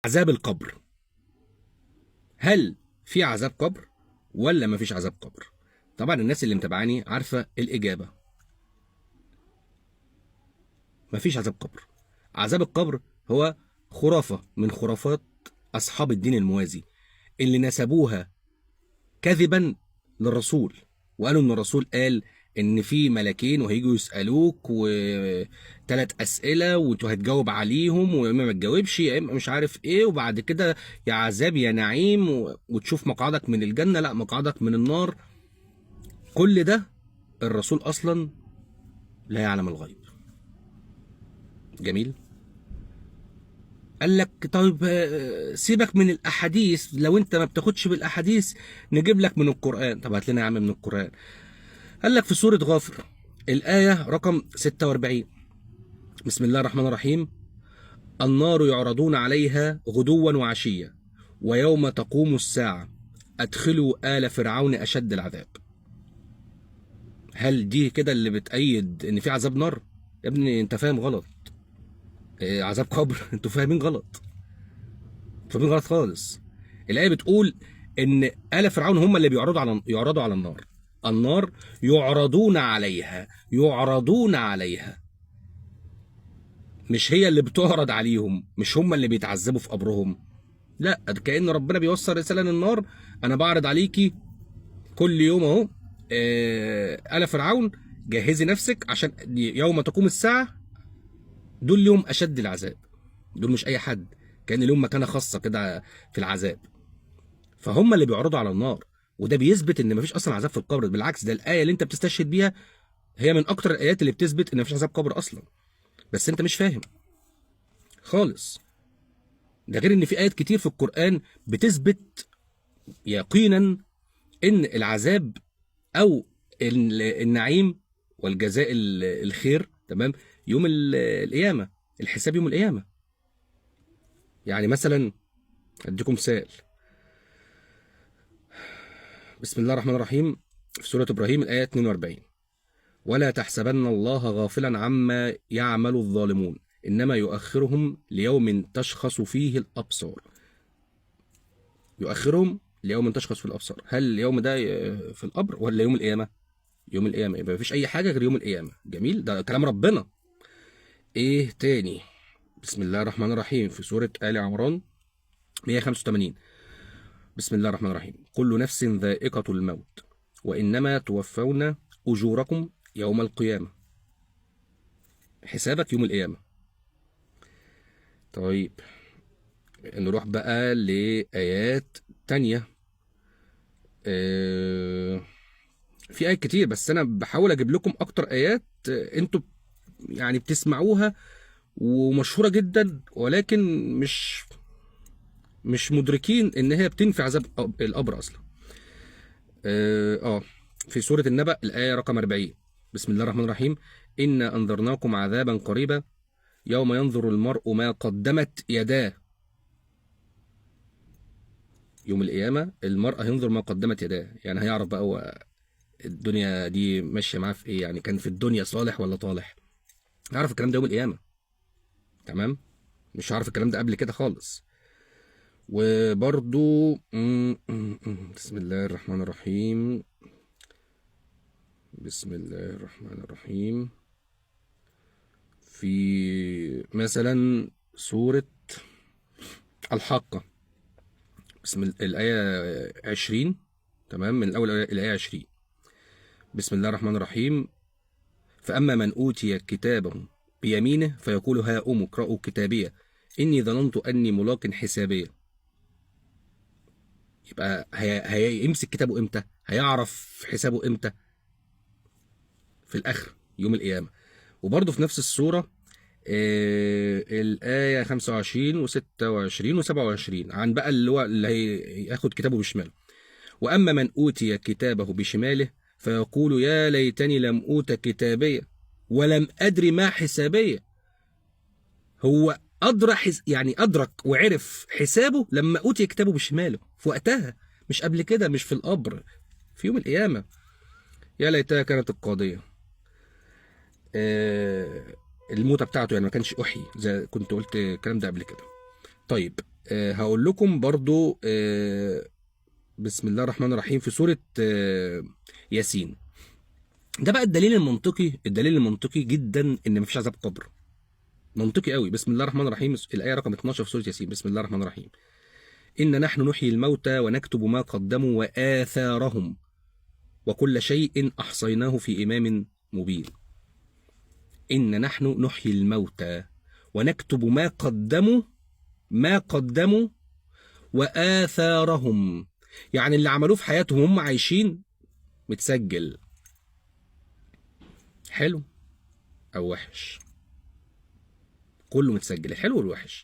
عذاب القبر. هل في عذاب قبر ولا ما فيش عذاب قبر؟ طبعا الناس اللي متابعاني عارفة الإجابة، ما فيش عذاب قبر. عذاب القبر هو خرافة من خرافات أصحاب الدين الموازي اللي نسبوها كذبا للرسول، وقالوا إن الرسول قال إن في ملكين وهيجوا يسألوك وثلاث أسئلة وانتوا هتجاوب عليهم، ويا إما ما تجاوبش يا إما مش عارف إيه، وبعد كده يا عذاب يا نعيم، وتشوف مقعدك من الجنة لا مقعدك من النار. كل ده الرسول أصلا لا يعلم الغيب. جميل. قال لك طيب سيبك من الأحاديث، لو أنت ما بتاخدش بالأحاديث نجيب لك من القرآن. طب هات لنا يا عم من القرآن. قال لك في سورة غافر الآية رقم 46، بسم الله الرحمن الرحيم: النار يعرضون عليها غدوا وعشيا ويوم تقوم الساعة أدخلوا آل فرعون أشد العذاب. هل دي كده اللي بتأيد إن في عذاب نار؟ يا ابني أنت فاهم غلط. إيه عذاب قبر؟ أنتوا فاهمين غلط، فاهمين غلط خالص. الآية بتقول إن آل فرعون هم اللي يعرضوا على النار. النار يعرضون عليها، يعرضون عليها، مش هي اللي بتعرض عليهم، مش هم اللي بيتعذبوا في قبرهم. لا، كأن ربنا بيوصل رسالة للنار: أنا بعرض عليكي كل يوم أهو، آل فرعون جهزي نفسك عشان يوم تقوم الساعة دول لهم أشد العذاب. دول مش أي حد، كأن لهم مكانة خاصة كده في العذاب، فهم اللي بيعرضوا على النار. وده بيثبت ان مفيش اصلا عذاب في القبر. بالعكس، ده الايه اللي انت بتستشهد بيها هي من اكتر الايات اللي بتثبت ان مفيش عذاب قبر اصلا، بس انت مش فاهم خالص. ده غير ان في ايات كتير في القران بتثبت يقينا ان العذاب او النعيم والجزاء الخير، تمام، يوم القيامة، الحساب يوم القيامة. يعني مثلا اديكم مثال، بسم الله الرحمن الرحيم، في سورة إبراهيم الآية 42: ولا تحسبن الله غافلا عما يعمل الظالمون إنما يؤخرهم ليوم تشخص فيه الأبصار. يؤخرهم ليوم تشخص فيه الأبصار. هل اليوم ده في القبر ولا يوم القيامة؟ يوم القيامة. يبقى مفيش أي حاجة غير يوم القيامة. جميل، ده كلام ربنا. إيه تاني؟ بسم الله الرحمن الرحيم، في سورة آل عمران 185، بسم الله الرحمن الرحيم: كل نفس ذائقة الموت وإنما توفون أجوركم يوم القيامة. حسابك يوم القيامة. طيب نروح بقى لآيات تانية. في آيات كتير، بس أنا بحاول أجيب لكم أكتر آيات أنتوا يعني بتسمعوها ومشهورة جدا، ولكن مش مدركين ان هي بتنفي عذاب القبر اصلا. في سورة النبأ الآية رقم 40، بسم الله الرحمن الرحيم: إنا أنذرناكم عذابا قريبا يوم ينظر المرء ما قدمت يداه. يوم القيامة المرء هينظر ما قدمت يداه، يعني هيعرف بقى هو الدنيا دي ماشية معاه في ايه، يعني كان في الدنيا صالح ولا طالح. هيعرف الكلام ده يوم القيامة، تمام؟ مش هعرف الكلام ده قبل كده خالص. وبرضو بسم الله الرحمن الرحيم، بسم الله الرحمن الرحيم، في مثلا سورة الحاقة، بسم الآية 20، تمام، من الأول الآية 20، بسم الله الرحمن الرحيم: فأما من أوتي كتابه بيمينه فيقول هاؤم اقرءوا كتابيه إني ظننت أني ملاق حسابيه. يبقى هيمسك كتابه امتى؟ هيعرف حسابه امتى؟ في الاخر يوم القيامة. وبرضه في نفس السورة الايه 25 و26 و27 عن بقى اللي هو اللي هياخد كتابه بشماله: واما من اوتي كتابه بشماله فيقول يا ليتني لم اوت كتابيه ولم ادري ما حسابيه. هو يعني أدرك وعرف حسابه لما أوتي كتابه بشماله في وقتها، مش قبل كده، مش في القبر، في يوم القيامة. يا ليتها كانت القاضية. الموتة بتاعته يعني ما كانش أحيي زي كنت قلت الكلام ده قبل كده. طيب هقول لكم برضو بسم الله الرحمن الرحيم في سورة ياسين. ده بقى الدليل المنطقي، الدليل المنطقي جدا ان مفيش عذاب قبر. منطقي قوي. بسم الله الرحمن الرحيم، الآية رقم 12 في سورة ياسين. بسم الله الرحمن الرحيم، إن نحن نحيي الموتى ونكتب ما قدموا وآثارهم وكل شيء أحصيناه في إمام مبين. إن نحن نحيي الموتى ونكتب ما قدموا، ما قدموا وآثارهم، يعني اللي عملوه في حياتهم هم عايشين متسجل، حلو أو وحش، كله متسجل، الحلو والوحش.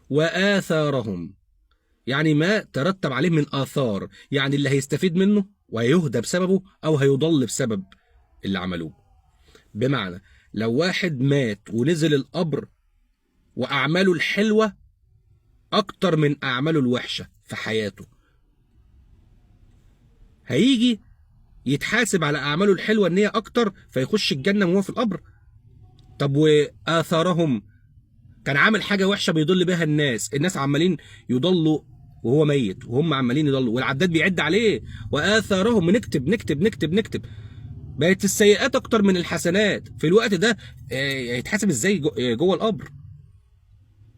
وآثارهم يعني ما ترتب عليه من آثار، يعني اللي هيستفيد منه وهيهدى بسببه أو هيضل بسبب اللي عملوه. بمعنى لو واحد مات ونزل القبر وأعماله الحلوة أكتر من أعماله الوحشة في حياته، هيجي يتحاسب على أعماله الحلوة إن هي أكتر فيخش الجنة وهو في القبر. طب وآثارهم، كان عامل حاجة وحشة بيضل بها الناس، الناس عمالين يضلوا وهو ميت، وهم عمالين يضلوا والعداد بيعد عليه. وآثارهم، نكتب نكتب نكتب نكتب، بقت السيئات أكتر من الحسنات. في الوقت ده هيتحاسب إزاي جوه القبر؟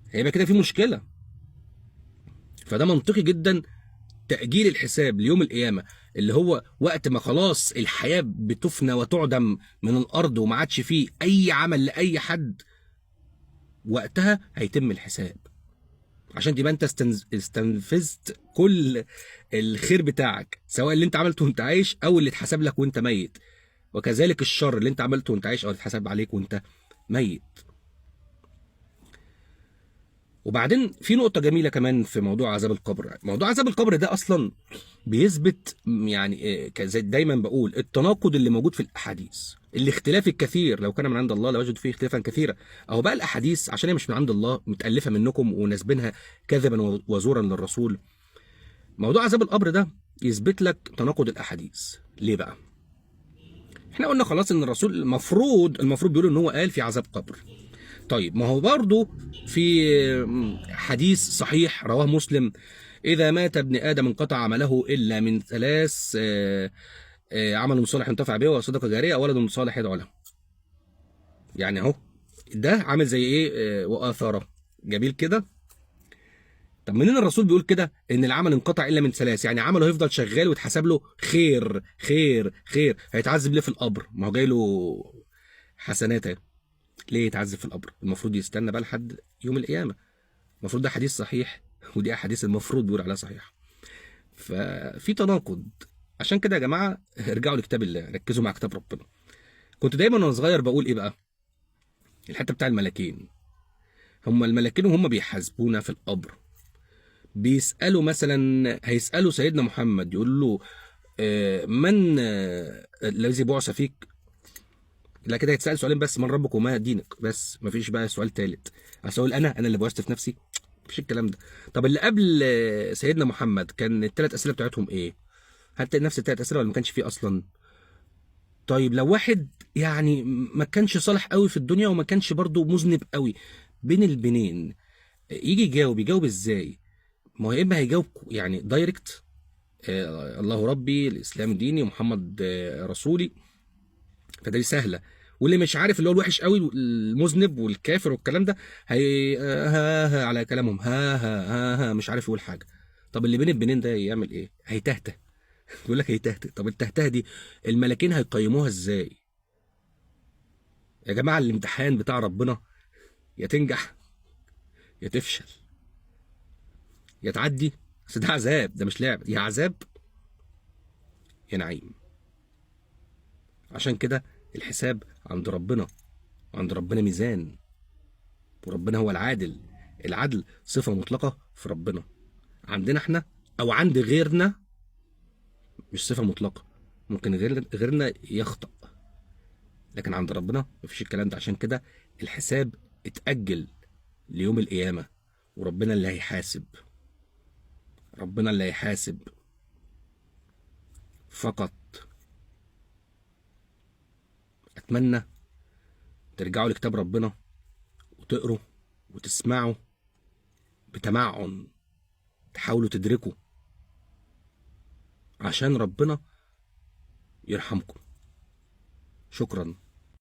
هيبقى كده في مشكلة. فده منطقي جدا تأجيل الحساب ليوم القيامة، اللي هو وقت ما خلاص الحياة بتفنى وتعدم من الأرض وما عادش فيه أي عمل لأي حد، وقتها هيتم الحساب، عشان تبقى انت استنفذت كل الخير بتاعك، سواء اللي انت عملته وانت عايش او اللي اتحسب لك وانت ميت، وكذلك الشر اللي انت عملته وانت عايش او اللي اتحسب عليك وانت ميت. وبعدين في نقطة جميلة كمان في موضوع عذاب القبر. موضوع عذاب القبر ده أصلا بيثبت، يعني زي دايما بقول، التناقض اللي موجود في الأحاديث، الاختلاف الكثير. لو كان من عند الله لوجدوا فيه اختلافا كثيرا. أهو بقى الأحاديث عشان هي مش من عند الله، متألفة منكم وناسبينها كذبا وزورا للرسول. موضوع عذاب القبر ده يثبت لك تناقض الأحاديث. ليه بقى؟ احنا قلنا خلاص إن الرسول المفروض بيقول إن هو قال في عذاب قبر. طيب ما هو برضه في حديث صحيح رواه مسلم، إذا مات ابن آدم انقطع عمله إلا من ثلاث، عمل صالح ينتفع به، وصدقة جارية، ولد صالح يدعو له. يعني أهو ده عامل زي إيه؟ وآثاره. جميل كده. طب منين الرسول بيقول كده إن العمل انقطع إلا من ثلاث؟ يعني عمله هيفضل شغال ويتحسب له خير خير خير، هيتعذب ليه في القبر؟ ما هو جاي له حسنات اهي، ليه يتعذب في القبر؟ المفروض يستنى بقى لحد يوم القيامة. المفروض ده حديث صحيح، ودي أحاديث المفروض بيقول عليها صحيح. ففي تناقض. عشان كده يا جماعة ارجعوا لكتاب الله، ركزوا مع كتاب ربنا. كنت دايما وانا صغير بقول ايه بقى؟ الحتة بتاع الملكين. هم الملكين وهم بيحاسبونا في القبر، بيسألوا مثلا، هيسألوا سيدنا محمد يقول له من الذي بعث فيك؟ لا كده هيتسأل سؤالين بس، من ربك وما دينك، بس مفيش بقى سؤال تالت. اصل اقول انا اللي بعثت في نفسي، مفيش الكلام ده. طب اللي قبل سيدنا محمد كان الثلاث اسئلة بتاعتهم ايه؟ هل نفس الثلاث اسئلة ولا ما كانش فيه اصلا؟ طيب لو واحد يعني ما كانش صالح قوي في الدنيا وما كانش برضه مذنب قوي، بين البنين يجي يجاوب، يجاوب ازاي؟ ما هو يا اما هيجاوب يعني direct، الله ربي، الاسلام ديني، ومحمد رسولي، فده سهلة. واللي مش عارف اللي هو الوحش قوي المذنب والكافر والكلام ده، هي ها ها على كلامهم، ها ها ها ها، مش عارف يقول حاجة. طب اللي بين البنين ده يعمل ايه؟ هيتهته. بيقول لك هيتهته. طب التهته دي الملكين هيقيموها ازاي؟ يا جماعة الامتحان بتاع ربنا يا تنجح يا تفشل، يا تعدي، بس ده عذاب، ده مش لعب، يا عذاب يا نعيم. عشان كده الحساب عند ربنا، عند ربنا ميزان، وربنا هو العادل. العدل صفة مطلقة في ربنا، عندنا احنا او عند غيرنا مش صفة مطلقة، ممكن غيرنا يخطأ، لكن عند ربنا مفيش الكلام ده. عشان كده الحساب اتأجل ليوم القيامة، وربنا اللي هيحاسب، ربنا اللي هيحاسب فقط. أتمنى ترجعوا لكتاب ربنا وتقروا وتسمعوا بتمعن، تحاولوا تدركوا عشان ربنا يرحمكم. شكرا.